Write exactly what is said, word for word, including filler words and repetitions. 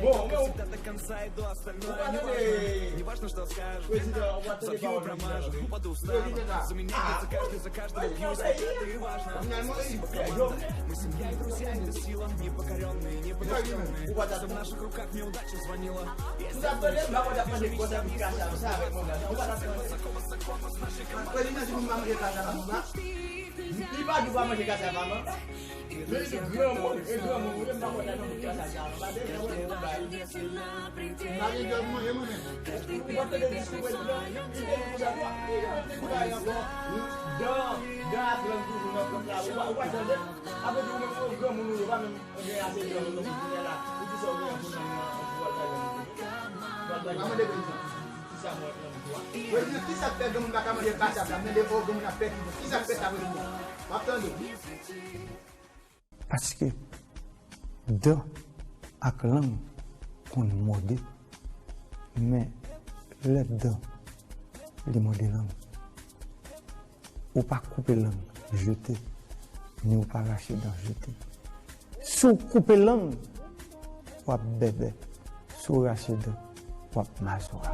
Bon, men ou, ou pa tande prezidan, ou pa tande pawòl prezidan. Prezidan sa. Ah, finalman, li fè jòf. Ou pa tande. Ou t ap tande, m pa konn t ap mande kòb la pou kasa sa avèk mwen la. Ou pa t ap tande. Prezidan di pou m pa manje kasa la, non, la. Li pa di w pa manje kasa pa, non. Men li di granmoun, e granmoun, ou menm pa konn nan tout kasa sa. Pa de lè wè tout bagay. Pa gen djòb manje mwen menm. Ou pa tande diskou prezidan, li di konsa, li di, li di bagay ankò. Dan, dan ak lang toujou nan pwòp la. Ou pa, ou pa tande. Apre di ou menm se yon granmoun ou ye, ou pa menm gen ase djòb nan kounye la. Ou di sa ou gen pou nan, nan, pou al bay nan. Pou al bay nan. Pa mande prezidan. Kisa mwen nan boutou a? Prezidan, kisa k fè granmoun pa ka manje kasa sa? Mande fò granmoun ap fè ki bon. Kisa k fè sa, prezidan? M ap tande w. Paske dan ak lang konn mòde, men lè dan li mòde lang, ou pa koupe lang jete, ni ou pa rache dan jete. Si w koupe lang, w ap bèbè. Si w rache dan, w ap mazora.